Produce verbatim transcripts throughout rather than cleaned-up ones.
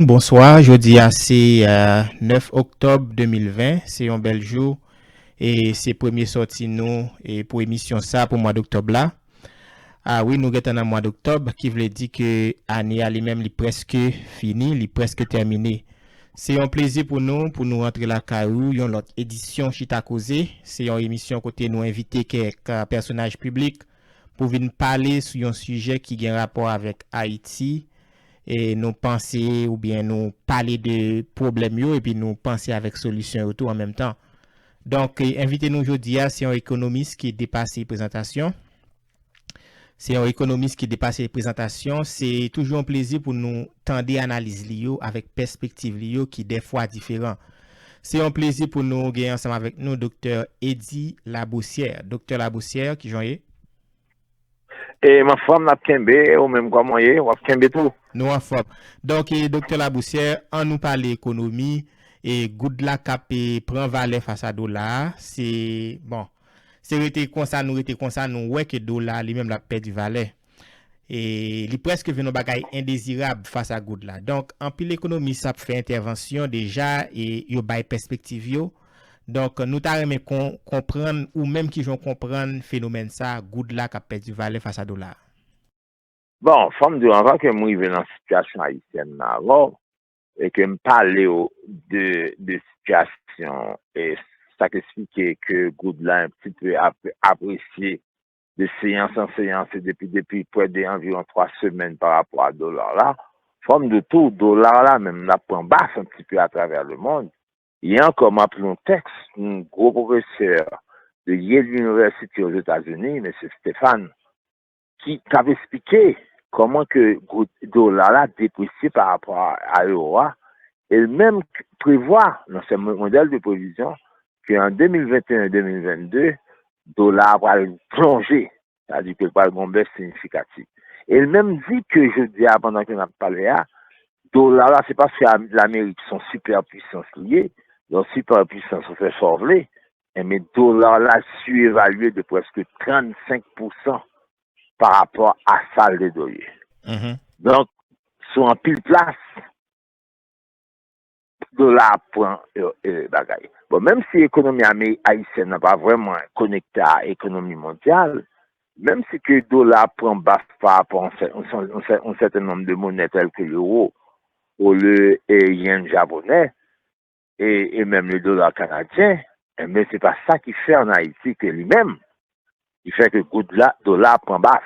Bonswa, jodi a se euh, nèf oktòb de mil ven, se yon bèl jou e se premye sòti nou e pou emisyon sa pou mwa doktòb la. A wi, nou gentan nan mwa doktòb, ki vle di ke ane a li menm li prèske fini, li prèske tèmine. Se yon plezi pou nou, pou nou rantre lakay ou, yon lòt edisyon Chita Koze. Se yon emisyon kote nou envite kèk euh, pèsonaj piblik pou vin pale sou yon sijè ki gen rapò avèk Ayiti, e nou panse oubyen nou pale de pwoblèm yo epi nou panse avèk solisyon yo tou an menm tan. Donk, e, envite nou jodi a, se yon ekonomis ki depase prezantasyon. Se yon ekonomis ki depase prezantasyon. Se toujou yon plezi pou nou tande analiz li yo avèk pèspektiv li yo ki dèfwa diferan. Se yon plezi pou nou gen ansanm avèk nou Doktè Eddy Laboussière. Doktè Laboussière, kijan w ye? E m anfòm, n ap kenbe, ou menm kòman w ye? W ap kenbe tou? Nou anfòm. Donk, e, Doktè Laboussière, an nou pale ekonomi, e goud la k ap e, pran valè fas a dola a, se, bon, se rete konsa, nou rete konsa, nou wè ke dola a li menm l ap pèdi valè. E li prèske vin yon bagay endezirab fas a goud la. Donk, anpil ekonomis ap fè entèvansyon deja e yo bay pèspektiv yo. Donk, nou ta renmen kon, konprann ou menm kijan w konprann fenomèn sa, goud la k ap pèdi valè fas a dola a. Bon, fò m di w, anvan ke m rive nan sitiyasyon ayisyèn nan avè w, e ke m pale w de, de sitiyasyon, e sa k eksplike ke goud la un petit peu ap, apresye de seyans an seyans, e depi, depi prè de anviwon twa semèn pa rapò a dola la, fò m di w tou, dola la menm l ap pran bas un petit peu à travers le monde. Yè ankò, m ap li yon tèks yon gwo pwofesè de Yale University Ozetazini, mesye Stephan, ki t ap eksplike kòman ke goud, dola la depresye pa rapò a, a ewo a, e l menm prevwa nan sèten modèl de previzyon ke an de mil venteyen, de mil vennde, dola a pral plonje, sa vle di ke l pral gen yon bès siyifikatif. E l menm di ke jodi a, pandan ke n ap pale a, dola la, se paske Lamerik se yon sipèpwisans li ye, yon sipèpwisans ou fè sa w vle, enben dola la sirevalye de prèske trannsenk pousan pa rapò a sa l te dwe ye. Donk, sou anpil plas, dola ap pran e, e, bagay. Bon, menm si ekonomi ame- ayisyèn nan pa vrèman konekte a ekonomi mondyal, menm si ke dola ap pran bas pa rapò a yon sè- yon sè- yon sè- yon sèten nonm de monè tèl ke lewo, olye e yen japonè, e, e menm le dola kanadyen, enben se pa sa ki fè an Ayiti ke li menm, ki fè ke goud la, dola ap pran bas.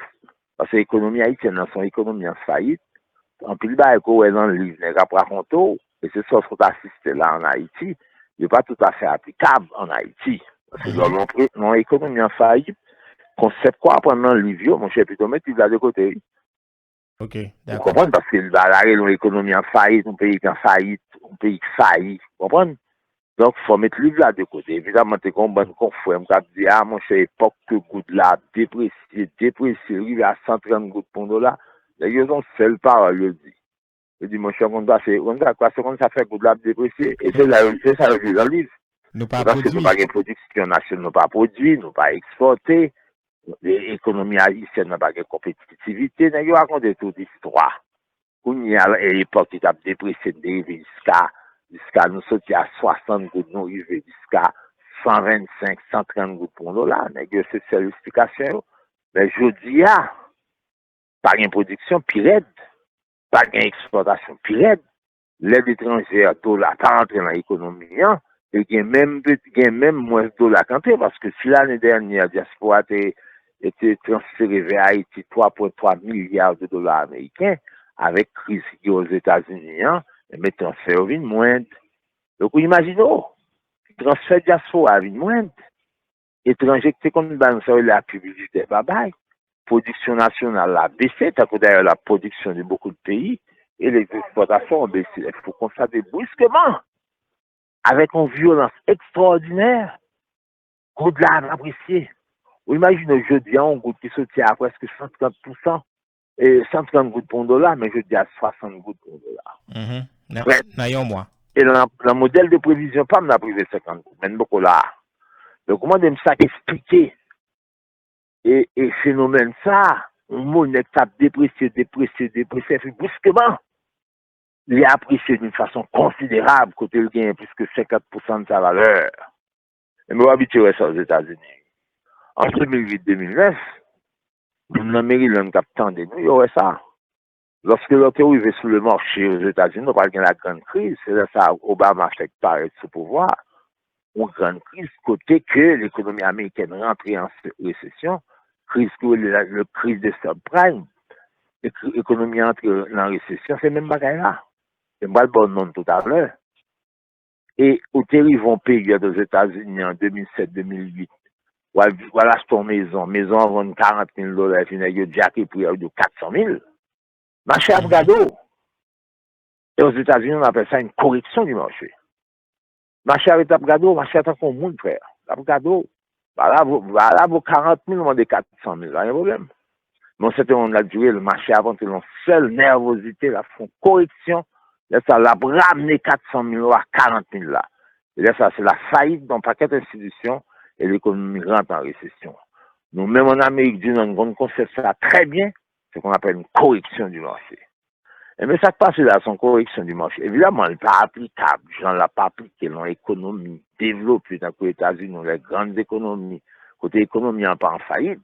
Paske ekonomi ayisyèn nan se yon ekonomi an fayit. Anpil bagay ke w wè nan liv nèg ap rakonte w, e se sa w sot asiste la an Ayiti, yo pa toutafè aplikab an Ayiti. Paske lè w nan pre- nan ekonomi an fayit, konsèp ke w aprann nan liv yo, monchè, pito w met liv la de kote, wi. Ok, Ou dakò. konprann? Paske l ba la rele yon ekonomi an fayit, yon peyi ki an fayit, yon peyi ki fayi. Ou konprann? Donk, fò w met liv la de kote. Evidaman, te gen yon bann konfrè m k ap di, a, monchè, epòk ke goud la ap depresye, depresye, l rive a san trant goud pou yon dola, nèg yo se yon sèl pawòl yo di. Yo di, monchè, w konn pase, w konn sa k pase, w konn sa fè goud la ap depresye. E se la yo, se sa yo di nan liv. Nou Se pa paske nou pwodui. Pa gen pwodiksyon nasyonal, nou pa pwodui, nou pa ekspòte. E- Ekonomi ayisyèn nan pa gen konpetitivite. Nèg yo rakonte tout istwa. Kounye a, e epòk li t ap depresye, n te rive jiska, jiska nou soti a swasant goud, nou rive jiska san vennsenk, san trant goud pou yon dola. Nèg yo, se sèl esplikasyon yo. Men jodi a, pa gen pwodiksyon, pi rèd. Pa gen ekspòtasyon, pi rèd. Lèd etranjè, dola pa rantre nan ekonomi an, e gen menm, gen menm mwens dola k antre, paske si lane dènyè, dyaspora te, te transfere vè Ayiti twa pwen twa milya de dola ameriken, avèk kriz ki gen Ozetazini an, enben transfè yo vin mwens. Donk, ou imajine w, transfè dyaspora a vin mwens, etranje ki te konn bay nou sa yo rele a piblisitè pa bay, pwodiksyon nasyonal la bese, tankou dayè la pwodiksyon de bokou de peyi, e les exportations ont baissé. Pou konstate briskman, avèk yon vyolans ekstraòdinè, goud la ap apresye. Ou imajine w jodi a, yon goud ki soti a prèske san trant pousan, e san trant goud pou yon dola, men jodi a swasant goud pou yon dola. Mhm. Nan, Prèt. Nan yon mwa. E nan, nan modèl de previzyon pa m, l ap rive senkant goud, men n poko la. Donk, ou mande m sa k eksplike e, e fenomèn sa, yon monè k t ap depresye, depresye, depresye, epi briskman, li apresye d'une façon considérable, kote l genyen plis ke senkant pousan de sa valè. Ebyen, w abitye wè sa Ozetazini. An de mil uit de mil nèf, moun nan Maryland k ap tande nou, yo wè sa. Lòske lè w te rive sou le marché Ozetazini, w pral gen la grande crise. Se lè sa Obama fèk parèt sou pouvwa. Yon grande crise kote ke lekonomi amerikèn rantre an se- resesyon, kriz ki rele la- le kriz de subprime, e kri- ekonomi an antre nan resesyon, se menm bagay la. E m pral ba w non l toutalè. E ou te rive yon peryòd Ozetazini an de mil sèt, de mil uit, w al, w al achte yon mezon, mezon an vann karant mil dola, epi nèg yo djake pri a, yo di w kat san mil. Mache ap gade w. E Ozetazini, on appelle ça une correction du marché. Mache a ret ap gade w, mache a tankou yon moun, frè. L ap gade w. Valab, valab karant mil, ou mande kat san mil, pa gen pwoblèm. Men yon sèten moman, l ap dire, mache a ap antre nan yon sèl nèvozite, l ap fè yon koreksyon. Lè sa, l ap ramne kat san mil yo a karant mil la. E lè sa, se la fayit nan pakèt enstitisyon e lekonomi rantre an resesyon. Nou menm an Amerik di Nò, nou konn konsèp sa trè byen, se qu'on appelle une correction du marché. Ebyen, sa k pase la, se yon koreksyon di mache. Evidaman, li pa aplikab jan l ap aplike nan ekonomi devlope tankou Etazini, ou lè grann ekonomi, kote ekonomi an pa an fayit.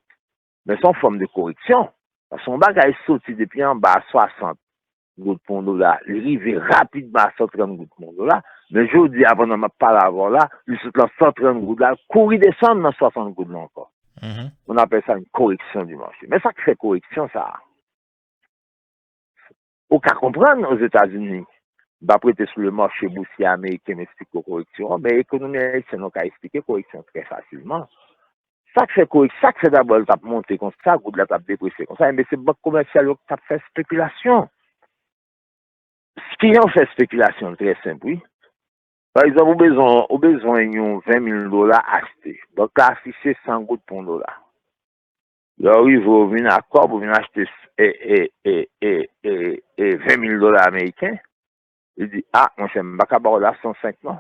Men se yon fòm de koreksyon. Paske yon bagay soti depi anba swasant goud pou yon dola, li rive rapidman a san trant goud pou yon dola. Men jodi a, pandan m ap pale avè w la, li sot nan san trant goud la, kouri desann nan swasant goud la ankò. On appelle ça une correction du marché. Men sa k fè koreksyon sa a? Ou ka konprann Ozetazini, m p ap rete sou le marché boursier américain, m eksplike w koreksyon an, men ekonomi ayisyèn, ou ka eksplike koreksyon trè fasilman. Sa k fè korek, sa k fè dabò l t ap monte konsa, goud la t ap depresye konsa, ebyen se bank komèsyal yo k t ap fè spekilasyon. Kijan yo fè spekilasyon? Trè senp, wi. Pa egzanp, ou bezwen, ou bezwen yon ven mil dola achte. Bank la afiche san goud pou yon dola. Lè w rive, ou vin a kòb, ou vin achte e, e, e, e, e, e ven mil dola ameriken, li di, a, monchè, m pa ka ba w la san senk non.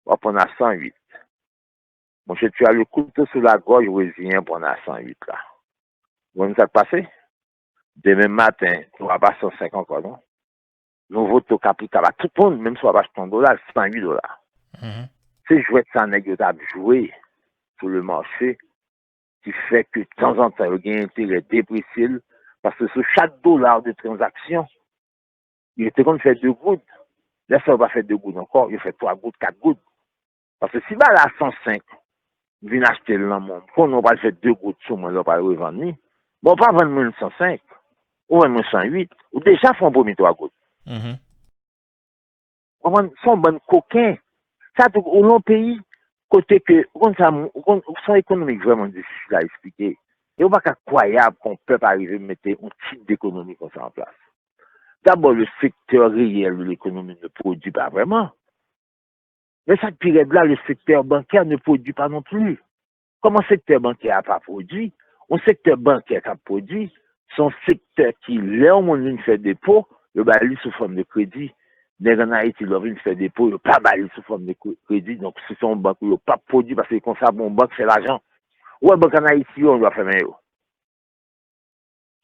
W ap pran a san uit. Monchè, tu as le couteau sous la gorge, ou reziyen pran a san uit la. Ou konn sa k pase? Demen maten, twa pa san senk ankò non. Nouvo to k aplikab a tout moun, menm si w ap achte yon dola, san uit dola. Se jwèt sa nèg yo t ap jwe sou le marché ki fè ke tanzantan yo gen enterè depresye l, paske sou chak dola de tranzaksyon, yo te konn fè de goud. Lè sa yo pa fè de goud ankò, yo fè twa goud, kat goud. Paske si bagay la san senk, m vin achte l nan men w, m konnen w pral fè de goud sou mwen lè w pral revann li. Bon, w pa vann mwen l san senk, ou vann mwen san uit, ou deja fè yon premye twa goud. Konprann? Se yon bann koken. Sa tou, ou nan yon peyi kote ke, ou konn sa, ou konn, se yon ekonomi k vrèman difisil a eksplike. E ou pa ka kwayab ke yon pèp a rive mete yon tip dekonomi konsa an plas. Dabò, le sektè reyèl de lekonomi ne pwodui pa vrèman. Men sa k pi rèd la, le sektè bankè ne pwodui pa non pli. Kòman sektè bankè a pa pwodui? Yon sektè bankè k ap pwodui, se yon sektè ki, lè yon moun vin fè depo, yo ba li sou fòm de kredi. Nèg ann Ayiti, lè w vin fè depo, yo pa ba li sou fòm de kre- kredi. Donk, si se yon bank, yo p ap pwodui, paske konsa, pou yon bank fè lajan. Ou wè bank ann Ayiti yo, yo ap fèmen yo.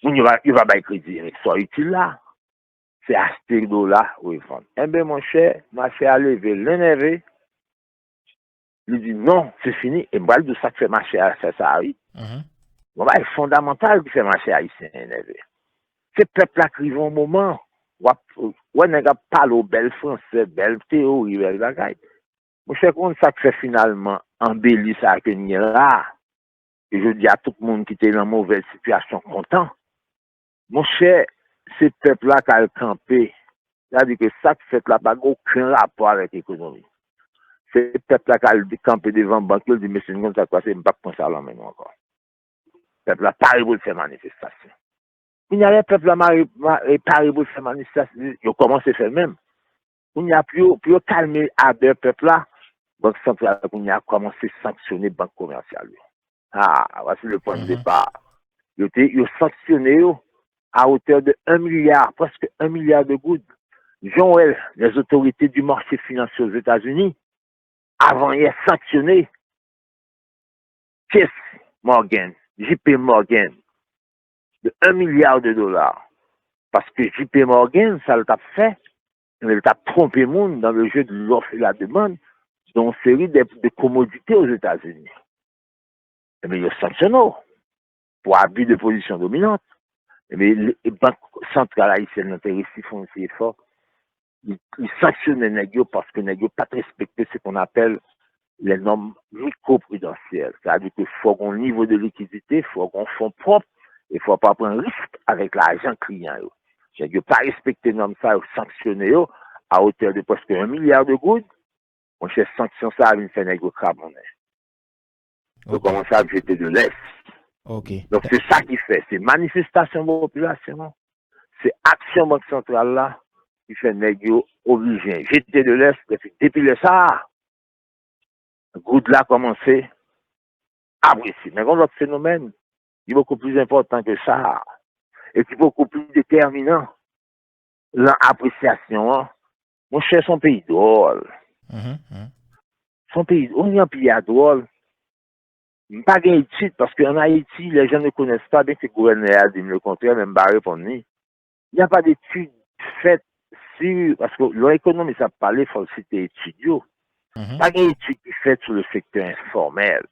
Moun yo pa, yo pa bay kredi, sa itil la, se achte dola, revann. Enben, monchè, mache a leve, l enève. Li di, non, se fini. E m pral di w sa k fè mache a fè sa a, wi. Yon bagay fondamantal ki fè mache ayisyen enève. Se pèp la k rive yon moman, w ap wè nèg ap pale w bèl fransè, bèl teyori, bèl bagay. Monchè, konn sa k fè finalman anbeli sa ke n gen la a? E jodi a, tout moun ki te nan movèz sitiyasyon kontan. Monchè, se pèp la k al kanpe. Sa di ke sa k fèt la pa gen okenn rapò avèk ekonomi. Se pèp la k al kanpe devan bank yo, l di, mesye, nou konn sa k pase, m p ap pran sa lan men nou ankò. Pèp la pare pou l fè manifestasyon. Kounye a, lè pèp la mare, ma- e pare pou l fè manifestasyon, yo kòmanse fè l menm. Kounye a, pou yo, pou yo kalme adè pèp la, Bank Santral kounye a kòmanse sanksyone bank komèsyal yo. Ah, voici le point de départ. Yo te, yo sanksyone yo à hauteur de un milliard, presque un milliard de goud. Jan w wè, les autorités du marché financier aux États-Unis, avan yè, sanksyone Chase Morgan, J P Morgan, de un milliard de dollars. Paske J P Morgan, sa l t ap fè, Ebyen, l t ap twonpe moun dans le jeu de l'offre et la demande, dans une série de, de commodités aux États-Unis. Ebyen, yo sanksyone w pou abus de position dominante. Ebyen, Bank Santral Ayisyèn nan te resi fè yon ti efò. Li, li sanksyone nèg yo paske nèg yo pa t respekte ce qu'on appelle les normes microprudentielles. Sa vle di ke fò gen yon nivo de likidite, fò gen yon fon pwòp, e fò pa pran risk avèk lajan kliyan yo. Nèg yo pa respekte nòm sa, yo sanksyone yo à hauteur de presque un milliard de goud. Monchè, sanksyon sa a vin fè nèg yo kraponnen. Yo kòmanse ap jete de lès. Donk, se sa ki fè, se manifestasyon popilasyon an, se aksyon Bank Santral la ki fè nèg yo oblije jete de lès, epi depi lè sa a, goud la kòmanse apresye. Men gen yon lòt fenomèn ki bokou plis enpòtan ke sa a, e ki bokou plis detèminan nan apresyasyon an. Monchè, se yon peyi dwòl. Se yon peyi, on yon peyi a dwòl. M pa gen etid, paske an Ayiti, les gens ne connaissent pas, byen ke gouvènè a di m le contraire, men m pa reponn li. Il n'y a pas d'études faites sur, paske lè yon ekonomis ap pale, fò l site etid yo. Pa gen etid ki fèt sou le sektè enfòmèl.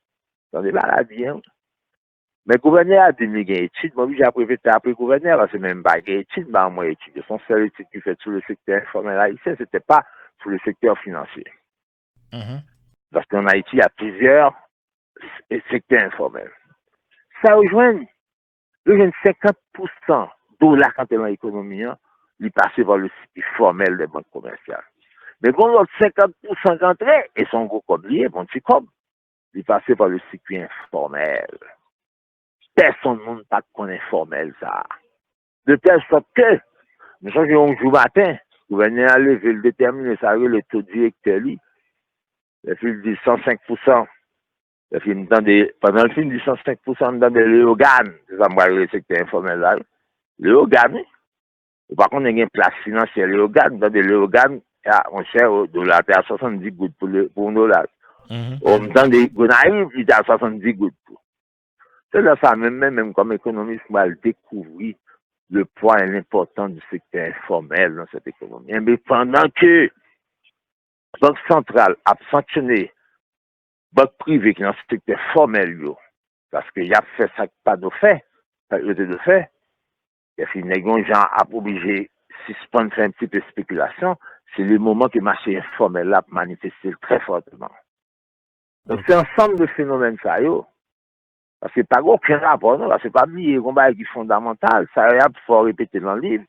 Tande bagay la byen, wi. Men gouvènè a di m li gen etid, mwen oblije ap repete apre gouvènè a, paske menm m pa gen etid, m pa wè etid yo. Se yon sèl etid ki fèt sou le sektè enfòmèl ayisyen, se te pa sou le sektè finansye. Paske an Ayiti, y a plizyè s-, sektè enfòmèl. Sa yo jwenn, yo jwenn senkant pousan dola k antre nan ekonomi an, li pase pa le sikui fòmèl dè bank komèsyal. Men gen yon lòt senkant pousan k antre, e se yon gwo kòb li ye, bon ti kòb, li pase pa le sikui enfòmèl. Pèsonn moun pa t konn enfòmèl sa a. De tèl sòt ke, nou sonje yon jou maten, gouvènè a leve, l detèmine sa yo rele to direktè li. Epi l di san senk pousan. Epi m tande, pandan l fin di san senk pousan, m tande Leyogàn. Se sa m pral rele sektè enfòmèl la, wi. Leyogàn, wi. Ou pa konnen gen plas finansyè Leyogàn, m tande Leyogàn, a, monchè, o, dola te a swasanndis goud pou le, pou yon dola. O, m tande Gonayiv, li te a swasanndis goud tou. Se lè sa menm, men menm kòm ekonomis, m pral dekouvri le poids et l'importance du secteur informel dans cette économie. Enben, pandan ke Bank Santral ap sanksyone bank prive ki nan sektè fòmèl yo, paske y ap fè sa k pa dwe fè, sa yo te dwe fè, epi nèg yon jan ap oblije sispann fè yon ti pe espekilasyon, se le moman ke mache enfòmèl la ap manifeste l trè fòteman. Donk, se ansanm de fenomèn sa yo, paske pa gen okenn rapò, non, paske pa bliye, gen yon bagay ki fondamantal, sa yo y ap fè w repete nan liv,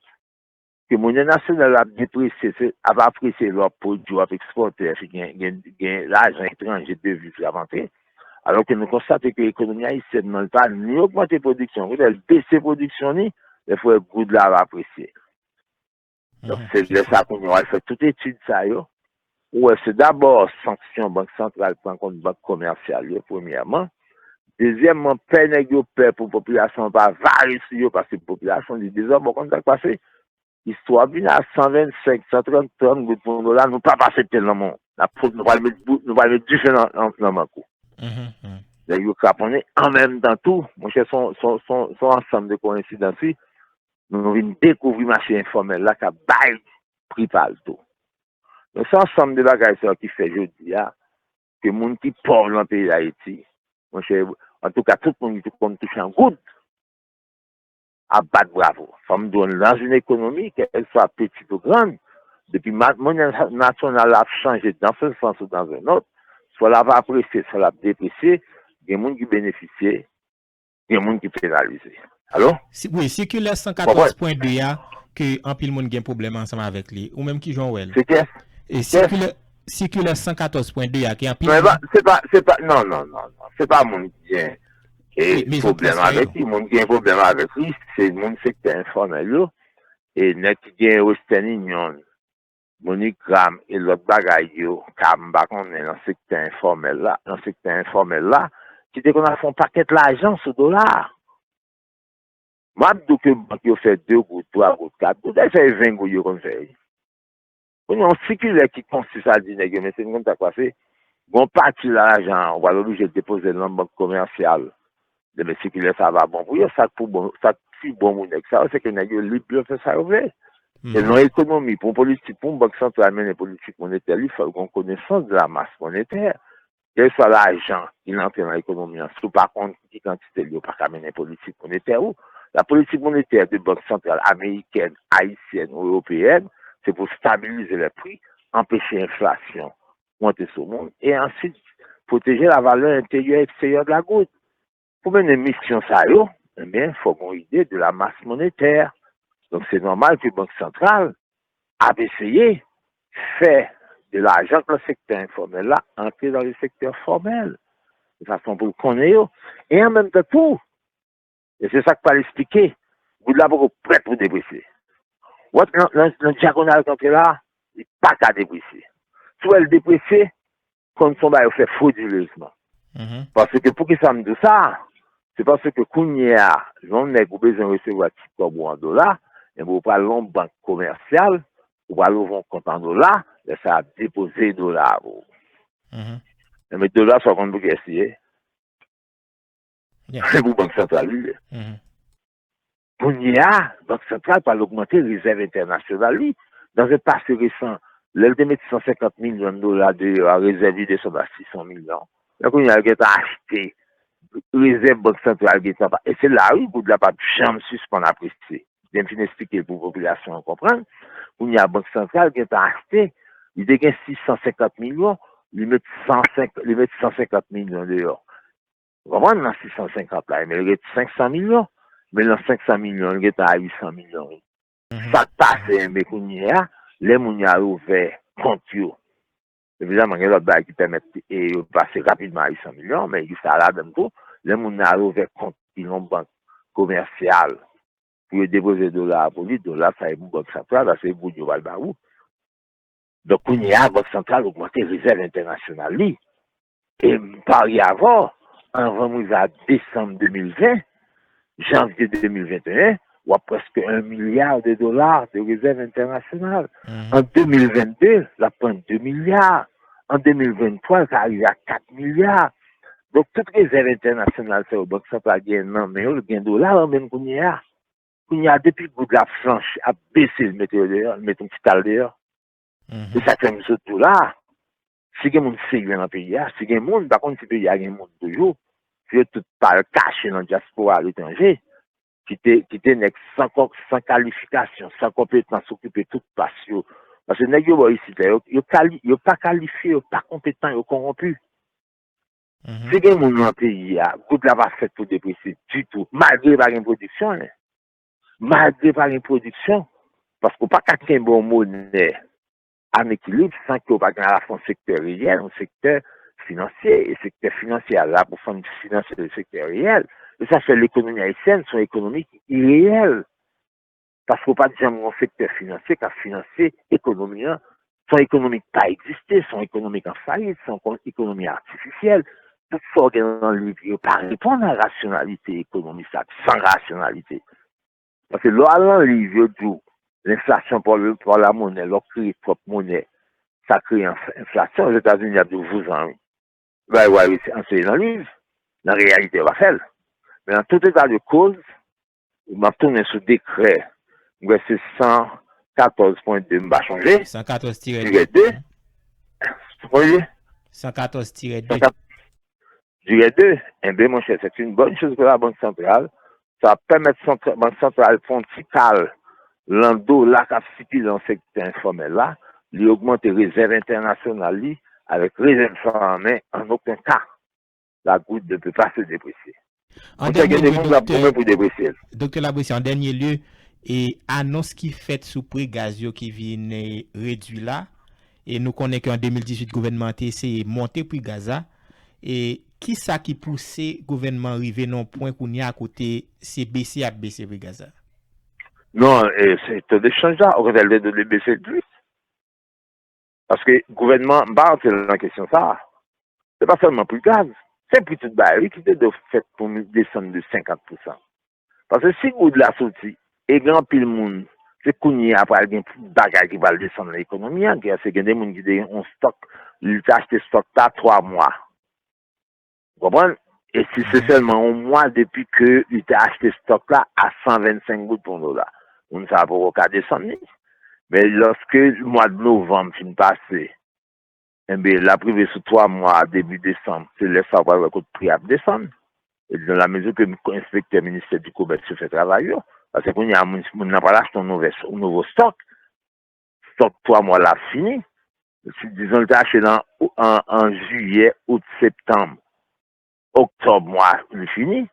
ke monè nasyonal la ap depresye, se, ap apresye lè w ap pwodui, w ap ekspòte, epi gen, gen, gen lajan etranje, deviz k ap antre. Alò ke nou konstate ke ekonomi ayisyèn nan, li pa ni ogmante pwodiksyon, okontrè, li bese pwodiksyon li, lè fè goud la ap apresye. Donk, se lè sa kounye a w al fè tout etid sa yo, ou wè se dabò sanksyon Bank Santral pran kont bank komèsyal yo, premyèman. Dezyèmman, pè nèg yo pè pou popilasyon an pa vare sou yo, paske popilasyon di dezòdman, ou konn sa k pase? Istwa ap vin a san vennsenk, san trant, trant goud pou yon dola, nou p ap aksepte l nan men w. N ap fout, nou pral met bout, nou pral met dife nan, nan, nan mank ou. Nèg yo kraponnen an menm tan tou, monchè, se yon, se yon, se yon, se yon ansanm de koyensidans, wi. Nou vin dekouvri mache enfòmèl la k ap bay pri pa l tou. Donk, se ansanm de bagay sa yo ki fè jodi a, ke moun ki pòv nan peyi Dayiti, monchè, antouka, tout moun ki konn touche yon goud, ap bat bravo. Fò m di w, dans une économie, qu'elle soit petite ou grande, depi ma-, monè nasyonal la ap chanje dans un sens ou dans un autre, swa l ap apresye, swa l ap depresye, gen moun ki benefisye, gen moun ki penalize. Alo? Si, wi, sikilè san katòz pwen de a, ke anpil moun gen pwoblèm ansanm avèk li. Ou menm, kijan w wè l? Se kiyès? E sikilè, sikilè san katòz pwen de a, ke anpil moun... Non, se pa, se pa, non, non, non, non. Se pa moun ki gen, e, pwoblèm avèk li. Moun ki gen pwoblèm avèk li, se moun sektè enfòmèl yo, e nèg ki gen Western Union, MoneyGram e lòt bagay yo, ka m pa konnen nan sektè enfòmèl la, nan sektè enfòmèl la, ki te konn ap fè yon pakèt lajan sou dola a. M ap di w ke bank yo fè de goud, twa goud, kat goud, lè fè ven goud yo konn fè. Kounye a, yon sikilè ki konsiste a di nèg yo, mesye, nou konn sa k pase, gon pati lajan an, ou pral oblije depoze l nan bank komèsyal. Ebyen, sikilè sa a pa bon pou yo. Sa k pou bon, sa k pi bon pou nèg sa yo, se ke nèg yo lib pou yo fè sa yo vle. E nan ekonomi, pou yon politik, pou yon bank santral mennen politik monetè li, fò l gen konesans de la masse monétaire. Kèlkeswa lajan ki antre nan ekonomi an, si w pa konn ki kantite l, ou pa ka mennen politik monetè ou. La politique monétaire de banque centrale américaine, haïtienne ou européenne, c'est pour stabiliser les prix, anpeche enflasyon monte sou moun, e answit pwoteje la valè enteryè e eksteryè de la goud. Pou mennen misyon sa yo, ebyen, fò gen yon ide de la masse monétaire. Donk, se nòmal ke bank santral ap eseye fè de lajan k nan sektè enfòmèl la antre nan le sektè fòmèl. De fason pou l konnen yo. E an menm tan tou, e se sa k pral esplike, goud la poko prèt pou depresye. Wè, nan, nan, nan dyagonal k antre la, li pa ka depresye. Si w wè l depresye, konn se yon bagay yo fè fwodilezman. Paske poukisa m di w sa? Se paske kounye a, lè yon nèg ou bezwen resevwa ti kòb ou an dola, enben ou pral nan yon bank komèsyal, ou pral ouvri yon kont an dola, lè sa a ap depoze dola a pou ou. Enben dola sa w konn pou kiyès li ye? Se pou bank santral li ye. Kounye a, bank santral pral ogmante rezèv entènasyonal li. Dans un passé récent, lè l te met san senkant milyon dola deyò a, rezèv li desann a sis san milyon. Men kounye a, l gentan achte, rezèv bank santral gentan pa. E se la, wi, goud la p ap janm sispann apresye. Byen fin esplike l pou popilasyon an konprann. Kounye a, bank santral gentan achte, li te gen sis san senkant milyon, li met san senk, li met san senkant milyon deyò. Ou konprann? Nan sis san senkant la, men l ret senk san milyon. Men nan senk san milyon, l gentan a uit san milyon, wi. Sa k pase, enben, kounye a, lè moun yo al ouvè kont yo, evidaman, gen lòt bagay ki pèmèt e yo pase rapidman a uit san milyon, men li sa ladan l tou. Lè moun yo al ouvè kont ki nan bank komèsyal, pou yo depoze dola a pou li, dola sa e pou bank santral, paske goud yo pral ba ou. Donk, kounye a, bank santral ogmante rezèv entènasyonal li. E m parye avè w, anvan m rive a desanm de mil ven, janvye de mil venteyen, w ap prèske un milliard de dola de rezèv entènasyonal. An de mil vennde, l ap pran de milya. An de mil venntwa, l ka rive a kat milya. Donk, tout rezèv entènasyonal sa yo, bank santral gen nan men yo, l gen dola nan men l kounye a. Kounye a, depi goud la ap flanche, ap bese, l mete yo deyò, l mete yon ti kal deyò. Se sa k fè m sot di w la. Si gen moun serye nan peyi a, si gen moun, m pa konn si peyi a gen moun toujou, si yo tout pa al kache nan dyaspora aletranje, kite, kite nèg san, san kalifikasyon, san konpetans okipe tout pas yo. Paske nèg yo ba w isit la, yo, yo, kali, yo pa kalifye, yo pa konpetan, yo kowonpi. Si gen moun nan peyi a, goud la pa fèt pou depresye ditou, malgre pa gen pwodiksyon, malgre pa gen pwodiksyon, paske w pa ka kenbe yon monè an ekilib san ke w pa gen alafwa yon sektè reyèl, yon sektè finansye, e sektè finansye a la pou finanse le sektè reyèl. E sa fè lekonomi ayisyèn se yon ekonomi ki ireyèl. Paske w pa t janm gen yon sektè finansye k ap finanse ekonomi an. Se yon ekonomi k pa egziste, se yon ekonomi k an fayit, se yon ekonomi atifisyèl. Tout sa w gen nan liv yo pa reponn a rasyonalite ekonomi sa, san rasyonalite. Paske lè w al nan liv yo di w lenflasyon pa la monè, lè w kreye pwòp monè, sa kreye enflasyon. Ozetazini, y ap di w vouzan, wi. Bagay w al anseye nan liv, nan reyalite yo pa fè l. Men an tout eta de koz, m ap tounen sou dekrè, m kwè se san katòz pwen de, m pa chonje, san katòz tirè de. Tirè de. Mwen ye? San katòz tirè de. Tirè de. Enben, monchè, c'est une bonne chose pour la Banque Centrale. Sa ap pèmèt bank santral fè yon ti kal lan dola k ap sikile nan sektè enfòmèl la, li ogmante rezèv entènasyonal li avèk rezèv sa an men, an okenn ka, la gourde ne peut pas se déprécier. Monchè, gen de moun k ap goumen pou depresye l. Doktè Laboissy, an dènye lye, e anons ki fèt sou pri gaz yo ki vin, e, redui la, e nou konnen ke an de mil dizuit, gouvènman an te eseye monte pri gaz la, e kisa ki pouse gouvènman rive nan yon pwen kounye a kote se bese y ap bese pri gaz la? Non, e, se to de chanj la, okontrè, li te dwe bese plis. Paske gouvènman, m pa rantre nan kesyon sa a. Se pa sèlman pri gaz, se pri tout bagay, wi, ki te dwe fèt pou desann de senkant pousan. Paske si goud la soti, e gen anpil moun, se kounye a pral gen bagay ki pral desann nan ekonomi an, paske gen de moun ki te gen yon stòk, li te achte stòk la twa mwa. Ou konprann? E si se sèlman yon mwa depi ke li te achte stòk la a san vennsenk goud pou yon dola, moun sa a poko ka desann li. Men lòske mwa de novanm fin pase, enben, l ap rive sou twa mwa, debi desanm, se lè sa w pral wè kot pri ap desann. E dan la mezi ke enspektè ministè di komès yo fè travay yo, paske kounye a moun, moun nan pral achte yon nouvè, yon nouvo stòk, stòk twa mwa la ap fini. Si, dizon, l te achte nan, an, an jiyè, out, septanm, oktòb mwa, li fini.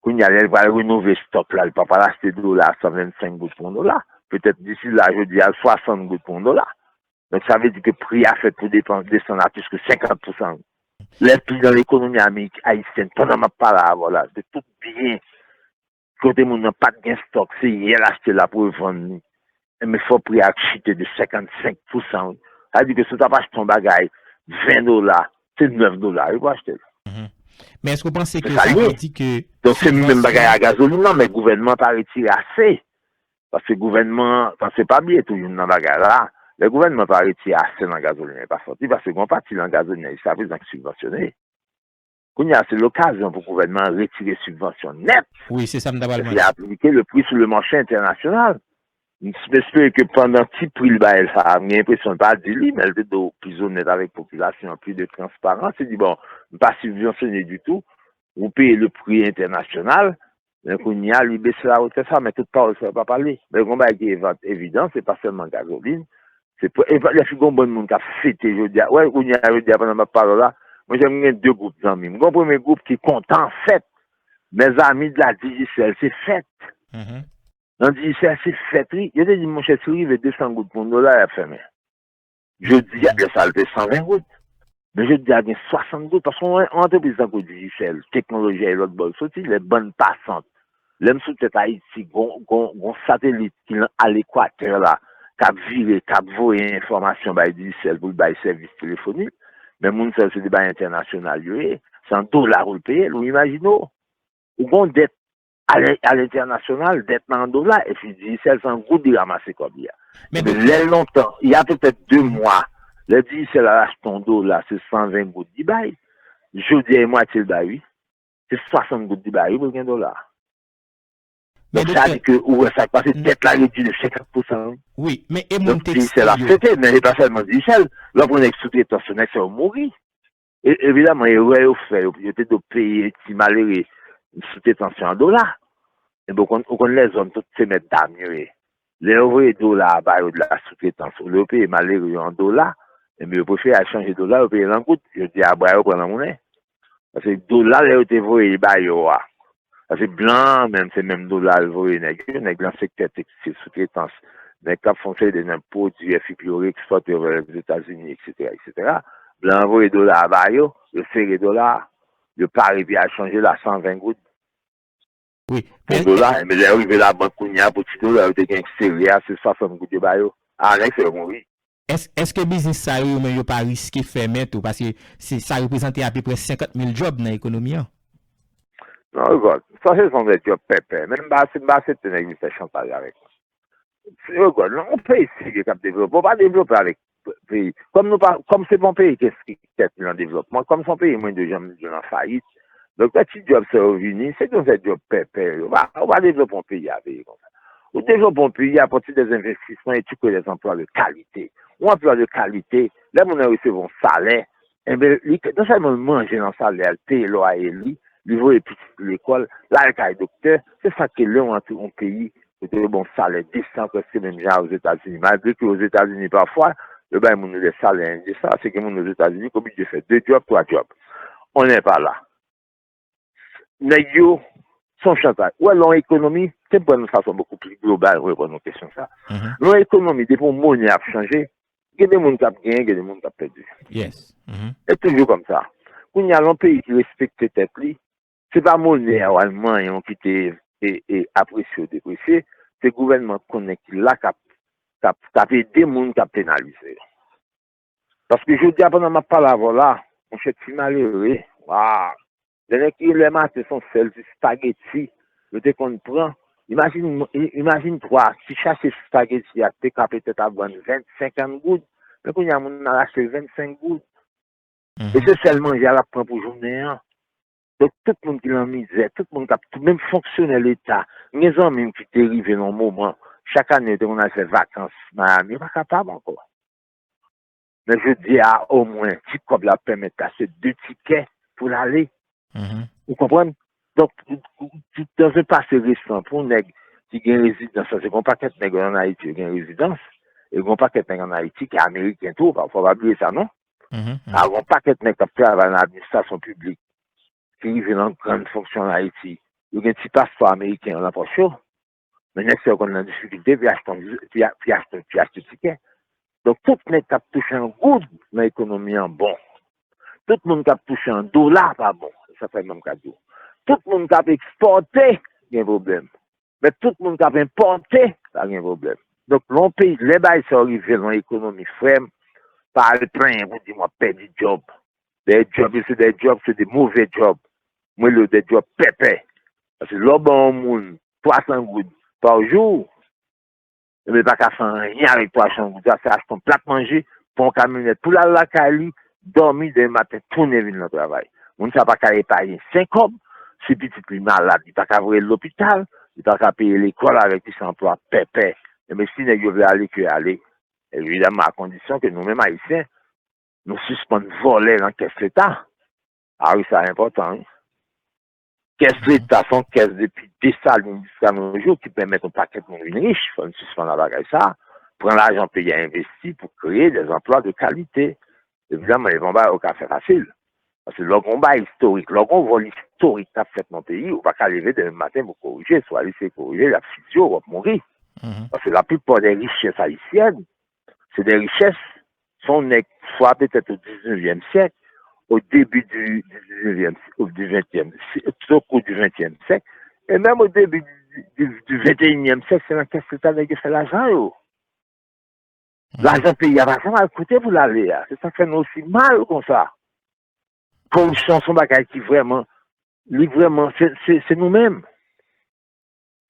Kounye a, lè l pral renouvle stòk la, li pa pral achte dola a san vennsenk goud pou yon dola. Petèt disi la, jodi a, l swasant goud pou yon dola. Donk, sa vle di ke pri a fèt pou depan, desann a plis ke senkant pousan. Lè pri nan lekonomi Amerik, ayisyèn, pandan m ap pale avè w la, de tout byen, kote moun nan pa t gen stòk, se yè l achte l ap revann li. Enben, fò pri a chite de senkannsenk pousan, wi. Sa vle di ke si w t ap achte yon bagay ven dola, se nèf dola, wi, pou achte l. Men èske w panse ke sa vle di ke... Donk, se menm bagay a gazolin nan, men gouvènman pa retire ase. Paske gouvènman, paske pa bliye tou youn nan bagay la, lè gouvènman pa retire ase nan gazolin nan, li pa fòt li, paske gen yon pati nan gazolin nan jiska prezan ki sibvansyone. Kounye a, se lokazyon pou gouvènman an retire sibvansyon nèt. Wi, se sa m ta pral E mande. Appliquer le prix sur le marché international. M espere ke pandan ti pri l bay la, m gen enpresyon l pa di li, men l te dwe pi zonèt avèk popilasyon an, plis de transparans. Li di, bon, m pa sibvansyone ditou, ou peye le prix international, men kounye a, li bese la wotè sa, men tout pawòl sa yo pa pale. Men yon bagay ki evidans, se pa sèlman gazolin, se pou, e pa, lè fi gon bann moun k ap fete jodi a. Wè, kounye a, jodi a, pandan m ap pale w la, mwen, jan m gen de gwoup zanmi. M gen yon premye gwoup ki kontan, fèt. Mezanmi, de la Digicel, se fèt. Nan Digicel, se fèt, wi. Yo te di, monchè, si w rive desan goud pou yon dola, y ap fèmen. Jodi a, lè sa, l te san ven goud. Men jodi a, gen swasant goud. Paske yon, yon antrepriz tankou Digicel, teknoloji a e lòt bò l soti, lè bann pasant, lè m sou tèt Ayiti, gon, gon, gon satelit ki nan, a lekwatè la, k ap vire, k ap voye enfòmasyon bay Digicel pou l bay sèvis telefonik. Men moun sa yo, se de bagay entènasyonal yo ye. Se an dola pou l peye l, ou imajine w. Ou gon dèt a lè, a lentènasyonal, dèt nan an dola, epi Digicel se an goud li ranmase kòb li a. Men lè lontan, il y a peut-être deux mois, lè Digicel al achte yon dola, se san ven goud li bay. Jodi a, e mwatye l bay, wi. Se swasant goud li bay, wi, pou l gen dola. Donk, sa di ke ou wè sa k pase, dèt la redui de senkant pousan, wi. Wi, men e moun Digicel ap fete, men e pa sèlman Digicel. Lè w pran nèg soutretans yo, nèg sa yo mouri. E, evidaman, erè yo fè, yo, yo te dwe peye ti malere soutretans yo an dola. Enben, ou konn, ou konn lèzòm, tout se mèt dam yo ye. Lè yo voye dola a ba yo de la soutretans, olye yo peye malere yo an dola, enben, yo prefere al chanje dola, yo peye l an goud. Yo di a bra yo pran nan moulen. Paske dola, lè yo te voye l ba yo a, paske blan an menm, se menm dola l voye nèg yo, nèg lan sektè tekstil, soutretans, nèg k ap fonksyone de nan pwodui F I P yo reekspòte yo vè Lèzetazini, etsetera, etsetera. Blan an voye dola a ba yo, yo sere dola a, yo pare pou y al chanje l a san ven goud. Wi. Pou dola, men lè yo rive labank kounye a, pou ti dola yo te gen sere a, se swasant goud yo ba yo. A, nèg sa yo mouri. Èske biznis sa yo, yo menm, yo pa riske fèmen tou? Paske se, sa reprezante apeprè senkant mil djòb nan ekonomi an. Non, Rigòl, sa se yon djòb pèpè. Men m pa, m pa aksepte nèg vin fè chantaj avèk mwen. Rigòl, non, yon peyi serye k ap devlope, ou pa devlope avèk peyi. Kòm nou pa, kòm se pa yon peyi ki enskri tèt li nan devlòpman, kòm se yon peyi mwen de jan m di w nan fayit. Donk, lè ti djòb sa yo vini, se yon djòb pèpè, yo pa, ou pa devlope yon peyi a veye konsa. Ou devlope yon peyi apati de envestisman e tu crées des emplois de qualité. Yon anplwa de kalite, lè moun nan resevwa yon salè, enben, li, non sèlman l manje nan salè a, l peye lwaye li, li voye pitit li lekòl, l al kay doktè, se sa k lè w antre yon peyi, kote yo ba w salè desan prèske menm jan a Ozetazini. Malgre ke Ozetazini, pafwa, yo bay moun yo de salè endesan, se gen moun Ozetazini ki oblije fè de djòb, twa djòb. On n'est pas là. Nèg yo, se yon chantaj. Ou wè, lè yon ekonomi, te m pran yon fason bokou pli global pou reponn yon kesyon sa. Lè yon ekonomi, depi yon monnen ap chanje, gen de moun k ap genyen, gen de moun k ap pèdi. Yes. E toujou kòmsa. Kounye a, lè yon peyi ki respekte tèt li, se pa monnen an w al manyen w kite e, e apresye ou depresye, se gouvènman konnen ki la k ap, k ap, k ap ede moun k ap penalize yo. Paske jodi a, pandan m ap pale avè w la, monchè, ti malere, wa, lè nèg ki leve maten se yon sèl ti spageti yo te konn pran. Imajine, i- imajine twa, ti sachè spageti a te ka petèt ap vann ven, senkant goud, men kounye a moun nan al achte l vennsenk goud. E se sèl manje a l ap pran pou jounen an. Donk, tout moun ki nan mizè, tout moun k ap, menm fonksyonè leta, m gen zanmi m ki te rive nan yon moman, Chak ane, yo te konn al fè vakans Miami, yo pa kapab ankò. Men jodi a, omwen, ti kòb la pèmèt l achte de tikè pou l ale. Ou konprann? Donk, dans un passé récent, pou nèg ki gen rezidans, paske gen yon pakèt nèg ann Ayiti yo gen rezidans, e gen yon pakèt nèg ann Ayiti ki ameriken tou, pa, fò pa bliye sa non. A gen yon pakèt nèg k ap travay nan administrasyon piblik ki rive nan grann fonksyon ann Ayiti, yo gen ti paspò ameriken yo nan pòch yo. Men nèg sa yo konn nan difikilte pou y achte yon, pou y a- pou y achte, pou y achte tikè. Donk, tout nèg k ap touche yon goud nan ekonomi an bon. Tout moun k ap touche yon dola pa bon. Sa fè menm ka di w. Tout moun k ap ekspòte gen pwoblèm. Men tout moun k ap enpòte pa gen pwoblèm. Donk, lè yon peyi, lè bagay sa yo rive nan ekonomi, frè m, pa al plenyen pou di m w ap pèdi djòb. Dèyè djòb yo, se dèyè djòb, se de movè djòb. Mwen rele yo dèyè djòb pèpè. Paske lè w ban yon moun twa san goud pa jou, ebyen, li pa ka fè anyen avèk twa san goud sa, se achte yon plat manje, pran yon kamyonèt pou l al lakay li, dòmi, demen maten, tounen vin nan travay. Moun sa pa ka epaye senk kòb, si pitit li malad, li pa ka voye l lopital, li pa ka peye lekòl avèk ti anplwa pèpè. Ebyen, si nèg yo vle ale, ke ale. Evidaman, a kondisyon ke nou menm Ayisyen, nou sispann vòlè nan kès Leta. A wi, sa enpòtan, wi. Kès Leta se yon kès depi Desalin jiska nos jours ki pèmèt yon pakèt moun vin rich. Fò n sispann ak bagay sa. Pran lajan peyi a envesti pou kreye des emplois de qualité. Evidaman, e pa yon bagay ou ka fè fasil. Paske lè w gen yon bagay istorik, lè w gen yon vòl istorik k ap fèt nan peyi, ou pa ka leve demen maten pou korije. Swa l eseye korije, l ap fizye w, w ap mouri. Paske laplipa de richès ayisyèn, se de richès, se yon nèg swa petèt o diznevyèm syèk, o debi di, di diznevyèm, o di ventyèm, si- tout o kou di ventyèm syèk, e menm o debi di, di, di venteyinyèm syèk, se nan kès Leta nèg yo fè lajan yo. Lajan peyi a pa janm al kote pou l ale a. Se sa k fè nou osi mal konsa. Koripsyon se yon bagay ki vrèman, li vrèman, se, se, se nou menm.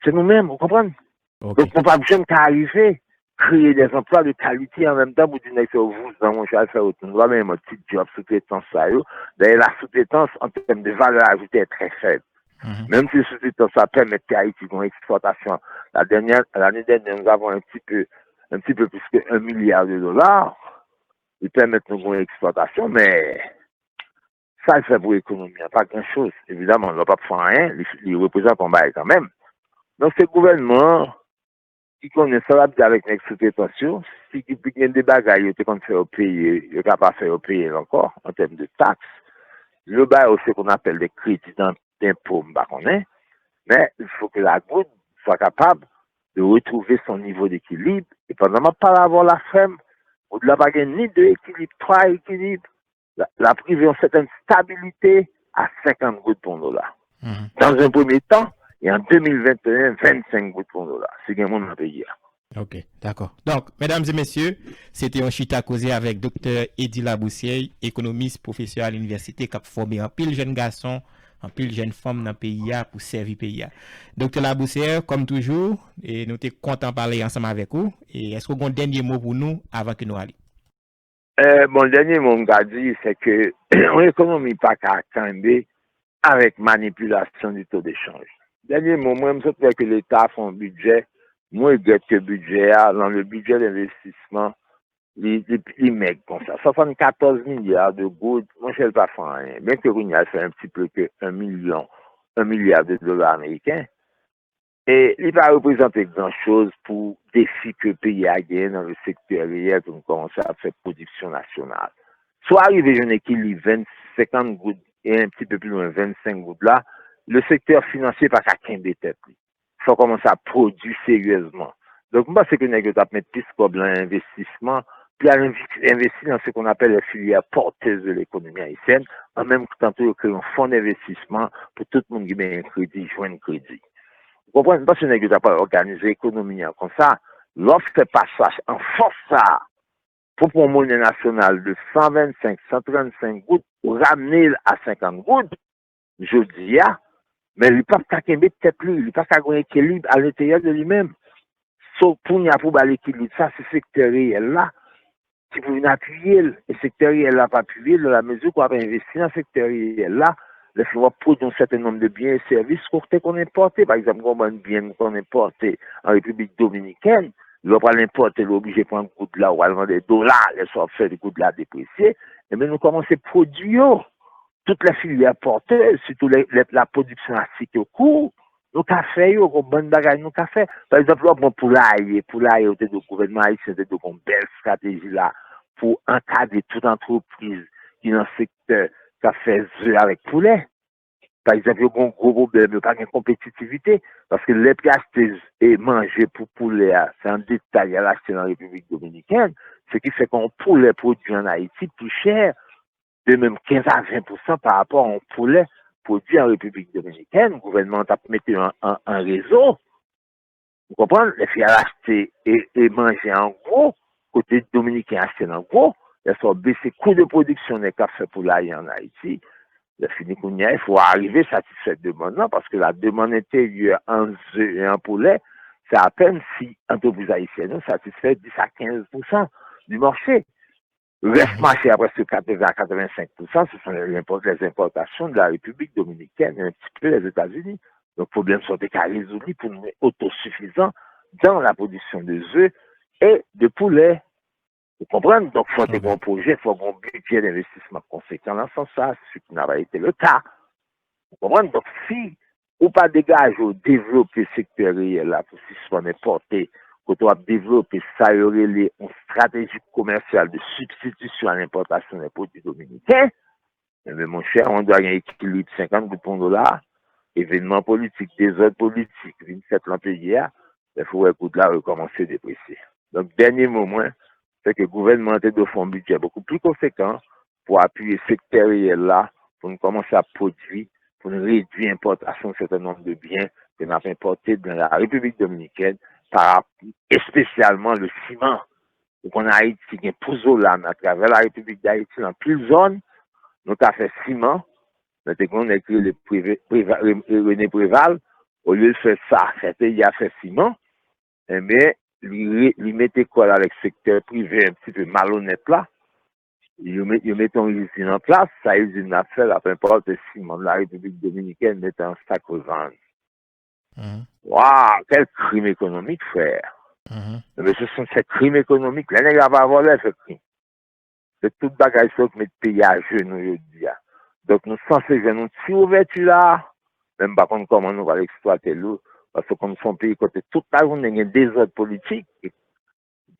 Se nou menm, ou konprann? Donk, nou p ap janm ka rive kreye des emplois de qualité an menm tan pou di nèg sa yo vouzan, monchè, al fè wout nou. Nou pa menm ti djòb soutretans sa yo. Dayè, la sous-traitance, en termes de valeur ajoutée, est très faible. Menm si sous-traitance sa pèmèt ke Ayiti gen yon ekspòtasyon. La dènyè, lane dènyè, nous avons un petit peu, un petit peu plus que un milliard de dollars. Li pèmèt nou gen yon ekspòtasyon, men sa l fè pou ekonomi an, pa gran choz. Evidaman, lè w p ap fè anyen, li, li reprezante yon bagay kanmenm. Donk, se gouvènman an ki konnen sa l ap di avèk nèg soutretans yo, si ki gen de bagay yo te konn fè yo peye, yo ka pa fè yo peye l ankò, an tèm de taks. Yo ba yo ce qu'on appelle des crédits d'en- d'impôt, m pa konnen, men il faut que la gourde soit capable de retrouver son niveau d'équilibre. E pandan m ap pale avè w la, frè m, goud la pa gen ni de ekilib, twa ekilib, l ap rive yon sètèn stabilite a senkant goud pou yon dola. Dans un premier temps, e an de mil venteyen, vennsenk goud pou yon dola, si gen moun nan peyi a. Ok, dakò. Donk, medam e mesye, se te yon chita koze avèk Doktè Eddy Laboussière, ekonomis, pwofesè a linivèsite k ap fòme anpil jèn gason, anpil jèn fanm nan peyi a pou sèvi peyi a. Doktè Laboussière, kòm toujou, e nou te kontan pale ansanm avèk ou. E èske w gen yon dènye mo pou nou avan ke nou ale? Eh, bon, dènye mo m ka di, se ke yon ekonomi pa ka kenbe avèk manipilasyon di to de chanj. Dènye mo, mwen, m sot wè ke Leta fè yon bidjè, mwen regrèt ke bidjè a, nan le budget d'investissement, li, li, li mèg konsa. Swasannkatòz milya de goud, monchè, l pa fè anyen. Byen ke kounye a, l fè un petit peu que un million, un milliard de dollars américains, e li pa reprezante gran choz pou defi ke peyi a genyen nan le sektè reyèl pou nou kòmanse ap fè pwodiksyon nasyonal. Si w arive jwenn ekilib ven, senkant goud e un petit peu plus loin vennsenk goud la, le sektè finansye pa ka kenbe tèt li. Fò w kòmanse ap pwodui seryèzman. Donk, m panse ke nèg yo t ap met plis kòb nan envestisman, pou y al envi- envesti dans ce qu'on appelle les filières porteuses de l'économie haïtienne, an menm tan tou yo kreye yon fon envestisman pou tout moun ki bezwen kredi, jwenn kredi. Ou konprann? M panse nèg yo ta pral òganize ekonomi an konsa, lè w fè pasaj an fòs sa a, pou pran yon monè nasyonal de san vennsenk, san trannsenk goud, ou ramne l a senkant goud, jodi a, men li p ap ka kenbe tèt li, li pa ka gen ekilib alenteryè de li menm. So, kounye a pou ba l ekilib sa, se sektè reyèl la ki pou vin apiye l. E sektè reyèl la ap apiye l, dans la mesure ke w ap envesti nan sektè reyèl la, Lè fini w ap pwodui yon sèten nonb de byen e sèvis ke w te konn enpòte. Pa egzanp, gen yon bann byen nou konn enpòte an Repiblik Dominikèn, lè w pral enpòte l, ou oblije pran goud la, ou pral mande dola, lè sa w ap fè goud la depresye, ebyen nou kòmanse pwodui yo. Tout lè filyè pòtèz, sitou lè, lè lapwodiksyon a sik yo kou, nou ka fè yo, gon bann bagay nou ka fè. Pa egzanp, lè w pran poulaye, poulaye, ou te dwe, gouvènman ayisyen te dwe gon bèl estrateji la pou ankadre tout antrepriz ki nan sektè k ap fè ze avèk poulè. Pa egzanp, yo gen yon gwo pwoblèm, yo pa gen konpetitivite, paske lè pou y achte e manje pou poulè a, se an detay y al achte nan Repiblik Dominikèn, se ki fè ke yon poulè pwodui an Ayiti pi chè de menm kenz a ven pousan pa rapò a yon poulè pwodui an Repiblik Dominikèn. Gouvènman an t ap mete yo an, an, an rezo, ou konprann? Lè fi al achte e, e manje an gwo, kote Dominiken achte l an gwo, lè sa w bese kou de pwodiksyon nèg k ap fè poulaye an Ayiti, lè fini kounye a, il fò w arive satisfè demann nan, paske la demann enteryè an ze e an poulè, se apèn si antrepriz ayisyèn yo satisfè dis a kenz pousan di mache. Rès mache a, prèske katreven a katrevensenk pousan, se son lè, lè importations de la République dominicaine et un petit peu les États-Unis. Donk, pwoblèm sa, w te ka rezoud li pou nou otosifizan dans la production de œufs et de poulet. Ou konprann? Donk, fò te gen yon pwojè, fò gen yon bidjè denvestisman konsekan nan sans sa, ce qui n'a pas été le cas. Ou konprann? Donk, si ou pa degaje w devlope sektè reyèl la pou sispann enpòte, kote w ap devlope sa yo rele yon strateji komèsyal de substitution à l'importation des produits dominicains, enben, monchè, on dwa gen ekilib senkant goud pou yon dola, evènman politik, dezòd politik vin fèt nan peyi a, lè fè w wè goud la rekòmanse depresye. Donk, dènye mo mwen, se ke gouvènman an te dwe fè yon bidjè bokou pli konsekan pou apiye sektè reyèl la, pou nou kòmanse ap pwodui, pou nou redui enpòtasyon sèten nonb de byen ke n ap enpòte nan la Repiblik Dominikèn, pa rap-, espesyalman le siman. Ou konn Ayiti gen pou zo lam atravè la Repiblik Dayiti, nan anpil zòn, nou ta fè siman, men te gen yon nèg ki rele Preve-, Preva-, Re-, Rene Preval, olye l fè sa, fè peyi a fè siman, enben, li re-, li mete kò l avèk sektè prive, un petit peu malonèt la, yo met, yo mete yon izin an plas, sa izin nan ap fè, l ap enpòte siman la Repiblik Dominikèn, mete an sak revann. Waw, quel crime économique, frère! Enben, se, se, se krim ekonomik. Lè nèg la pa vòlè, l fè krim. Se tout bagay sa yo ki met peyi a jenou jodi a. Donk, nou sanse jwenn yon ti ouvèti la, men m pa konn kòman nou pral eksplwate l, paske kòm se yon peyi kote tout lajounen gen dezòd politik,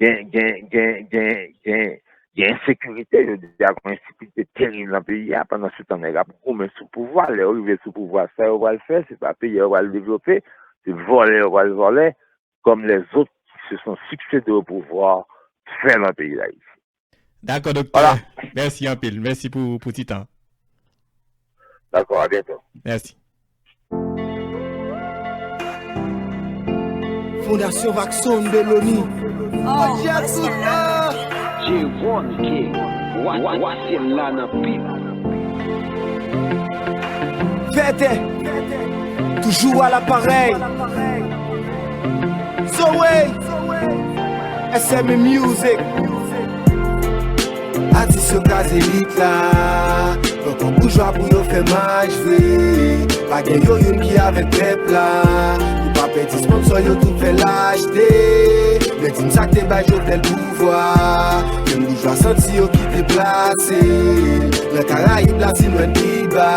gen, gen, gen, gen, gen, gen ensekirite, jodi a gen ensekirite terib nan peyi a, pandan se tan nèg ap goumen sou pouvwa, lè yo rive sou pouvwa, sa yo pral fè, se pa peyi a yo pral devlope, se vòlè yo pral vòlè, comme les autres qui se sont succédé au pouvoir fè nan peyi Dayiti. Dakò, doktè. Voilà. Mèsi anpil. Mèsi pou, pou ti tan. Dakò, à bientôt. Mèsi. Fondasyon Vakson Deloni. Jerome King, wa, wa, wa syèl la nan pit. Vètè, toujou à l'appareil. Zoé, S M Music. Atis yo kraze lit la. Pran kòb boujwa pou yo fè mach vre. Pa gen yo youn ki avèk pèp la. Pou pa pèdi sponsò yo tout fè lachte. Men di m sa k te bay Jovenel pouvwa. Menm boujwa santi yo ki te plase. Nan Karayib la si nwèt pi ba.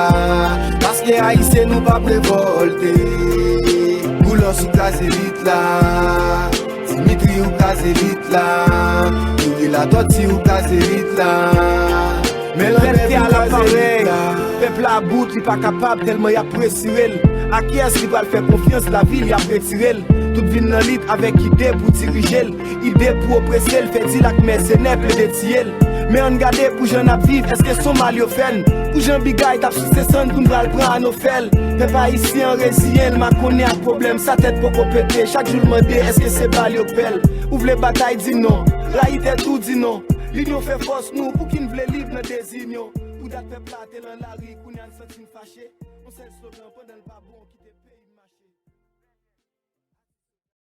Paske Ayisyen nou p ap revòlte. Boulos ou kraze lit la. Dimitri ou kraze lit la. Youri Latortue ou kraze lit la. Men lanmè vin kraze lit la. Pèp la about, li pa kapab tèlman y ap presire l. A kiyès li pral fè konfyans, lavi li ap retire l. Tout vin nan lit avèk ide pou dirije l. Ide pou oprese l, fè dil ak mèsenè plede tiye l. Men ann gade pou jan n ap viv, èske s on mal yo fè n? Pou jan bigay t ap souse sann pou n pral pran anofèl. Pèp ayisyen an reziyen l, makonnen ak pwoblèm, sa tèt poko pete. Chak jou l mande, èske se bal yo k pè l? Ou vle batay, di non. Rayi tèt ou, di non. Linyon fè fòs nou, pou ki n vle liv nan dezinyon? Pou dat pèp la te nan lari, kounye a n santi n fache. On sèl slogan, pandan l pa bon,